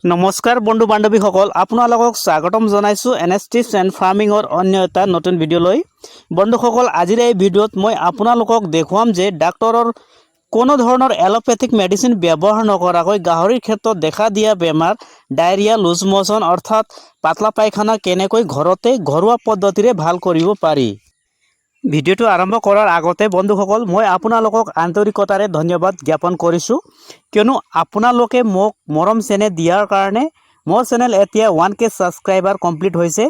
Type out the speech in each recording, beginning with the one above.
নমস্কাৰ বন্ধু বান্ধৱীসকল, আপোনালোকক স্বাগতম জনাইছোঁ এন এছ টিপছ এণ্ড ফাৰ্মিঙৰ অন্য এটা নতুন ভিডিঅ'লৈ। বন্ধুসকল, আজিৰ এই ভিডিঅ'ত মই আপোনালোকক দেখুৱাম যে ডাক্তৰৰ কোনো ধৰণৰ এলোপেথিক মেডিচিন ব্যৱহাৰ নকৰাকৈ গাহৰিৰ ক্ষেত্ৰত দেখা দিয়া বেমাৰ ডায়েৰিয়া, লুজ ম'চন অৰ্থাৎ পাতলা পায়খানা কেনেকৈ ঘৰতে ঘৰুৱা পদ্ধতিৰে ভাল কৰিব পাৰি। ভিডিঅ'টো আৰম্ভ কৰাৰ আগতে বন্ধুসকল, মই আপোনালোকক আন্তৰিকতাৰে ধন্যবাদ জ্ঞাপন কৰিছোঁ, কিয়নো আপোনালোকে মোক মৰম চেনেহ দিয়াৰ কাৰণে মোৰ চেনেল এতিয়া 1K subscriber complete হৈছে।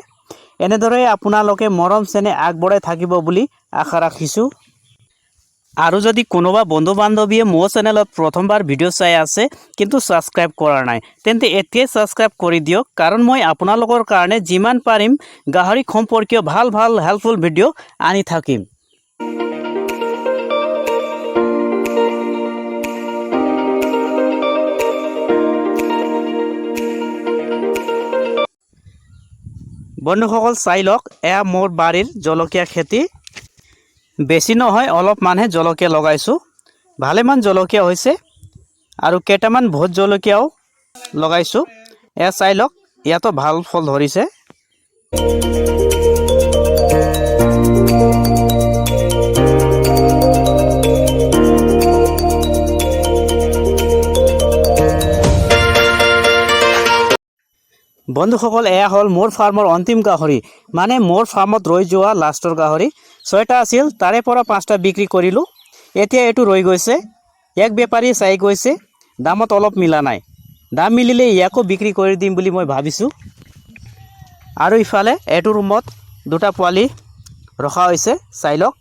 এনেদৰে আপোনালোকে মৰম চেনেহ আগবঢ়াই থাকিব বুলি আশা ৰাখিছোঁ। আৰু যদি কোনোবা বন্ধু বান্ধৱীয়ে মোৰ চেনেলত প্ৰথমবাৰ ভিডিঅ' চাই আছে কিন্তু ছাবস্ক্ৰাইব কৰা নাই, তেন্তে এতিয়াই ছাবস্ক্ৰাইব কৰি দিয়ক, কাৰণ মই আপোনালোকৰ কাৰণে যিমান পাৰিম গাহৰি সম্পৰ্কীয় ভাল ভাল হেল্পফুল ভিডিঅ' আনি থাকিম। বন্ধুসকল, চাই লওক, এয়া মোৰ বাৰীৰ জলকীয়া খেতি। বেছি নহয়, অলপমানহে জলকীয়া লগাইছোঁ। ভালেমান জলকীয়া হৈছে আৰু কেইটামান ভোট জলকীয়াও লগাইছোঁ। এয়া চাই লওক, ইয়াতো ভাল ফল ধৰিছে। বন্ধুসকল, এয়া হ'ল মোৰ ফাৰ্মৰ অন্তিম গাহৰি, মানে মোৰ ফাৰ্মত ৰৈ যোৱা লাষ্টৰ গাহৰি। ছয়টা আছিল, তাৰে পৰা পাঁচটা বিক্ৰী কৰিলোঁ। এতিয়া এইটো ৰৈ গৈছে। এক বেপাৰী চাই গৈছে, দামত অলপ মিলা নাই। দাম মিলিলে ইয়াকো বিক্ৰী কৰি দিম বুলি মই ভাবিছোঁ। আৰু ইফালে এইটো ৰুমত দুটা পোৱালি ৰখা হৈছে, চাই লওক।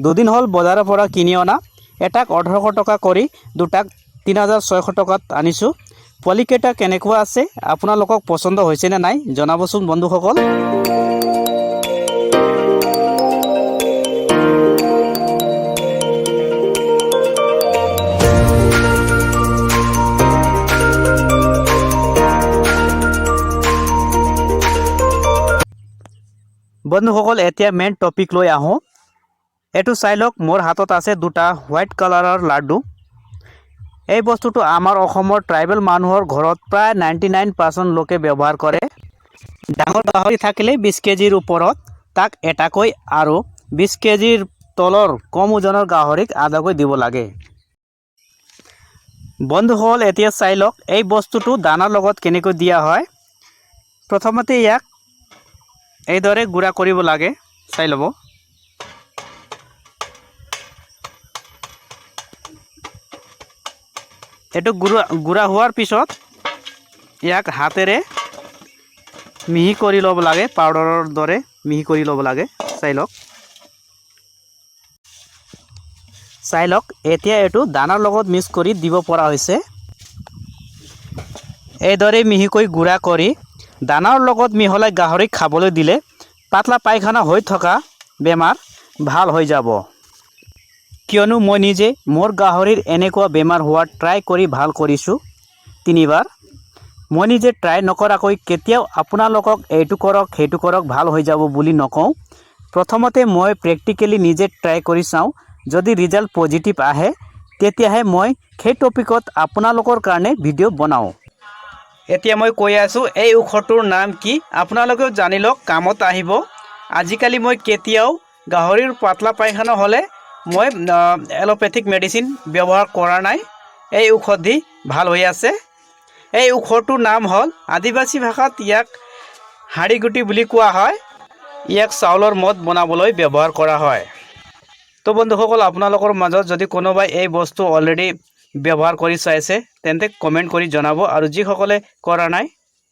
দুদিন হ'ল বজাৰৰ পৰা কিনি অনা। এটাক 1800 টকা কৰি দুটাক 3600 টকাত আনিছোঁ। পোৱালিকেইটা কেনেকুৱা আছে, আপোনালোকক পচন্দ হৈছেনে নাই জনাবচোন বন্ধুসকল। বন্ধুসকল, এতিয়া মেইন টপিক লৈ আহোঁ। এইটো চাই লওক, মোৰ হাতত আছে দুটা হোৱাইট কালাৰৰ লাড্ডু। এই বস্তুটো আমাৰ অসমৰ ট্ৰাইবেল মানুহৰ ঘৰত প্ৰায় 99% লোকে ব্যৱহাৰ কৰে। ডাঙৰ গাহৰি থাকিলে 20 কেজিৰ ওপৰত তাক এটাকৈ আৰু 20 কেজিৰ তলৰ কম ওজনৰ গাহৰিক আধাকৈ দিব লাগে। বন্ধুসকল, এতিয়া চাই লওক, এই বস্তুটো দানাৰ লগত কেনেকৈ দিয়া হয়। প্ৰথমতে ইয়াক এইদৰে গুড়া কৰিব লাগে, চাই ল'ব। এইটো গুড়া গুড়া হোৱাৰ পিছত ইয়াক হাতেৰে মিহি কৰি ল'ব লাগে, পাউডাৰৰ দৰে মিহি কৰি ল'ব লাগে। চাই লওক, চাই লওক। এতিয়া এইটো দানাৰ লগত মিক্স কৰি দিব পৰা হৈছে। এইদৰে মিহিকৈ গুড়া কৰি দানাৰ লগত মিহলাই গাহৰিক খাবলৈ দিলে পাতলা পায়খানা হৈ থকা বেমাৰ ভাল হৈ যাব, কিয়নো মই নিজে মোৰ গাহৰিৰ এনেকুৱা বেমাৰ হোৱা ট্ৰাই কৰি ভাল কৰিছোঁ তিনিবাৰ। মই নিজে ট্ৰাই নকৰাকৈ কেতিয়াও আপোনালোকক এইটো কৰক, সেইটো কৰক, ভাল হৈ যাব বুলি নকওঁ। প্ৰথমতে মই প্ৰেক্টিকেলি নিজে ট্ৰাই কৰি চাওঁ। যদি ৰিজাল্ট পজিটিভ আহে, তেতিয়াহে মই সেই টপিকত আপোনালোকৰ কাৰণে ভিডিঅ' বনাওঁ। এতিয়া মই কৈ আছোঁ এই ঔষধটোৰ নাম কি, আপোনালোকেও জানি লওক, কামত আহিব। আজিকালি মই কেতিয়াও গাহৰিৰ পাতলা পায়খানা হ'লে মই এলোপেথিক মেডিচিন ব্যৱহাৰ কৰা নাই। এই ঔষধ দি ভাল হৈ আছে। এই ঔষধটোৰ নাম হ'ল, আদিবাসী ভাষাত ইয়াক হাড়িগুটি বুলি কোৱা হয়। ইয়াক চাউলৰ মদ বনাবলৈ ব্যৱহাৰ কৰা হয়। তো বন্ধুসকল, আপোনালোকৰ মাজত যদি কোনোবাই এই বস্তু অলৰেডি ব্যৱহাৰ কৰি চাইছে, তেন্তে কমেণ্ট কৰি জনাব আৰু যিসকলে কৰা নাই,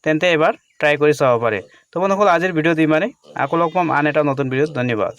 তেন্তে এবাৰ ট্ৰাই কৰি চাব পাৰে। তো বন্ধুসকল, আজিৰ ভিডিঅ'টো ইমানেই। আকৌ লগ পাম আন এটা নতুন ভিডিঅ'ত। ধন্যবাদ।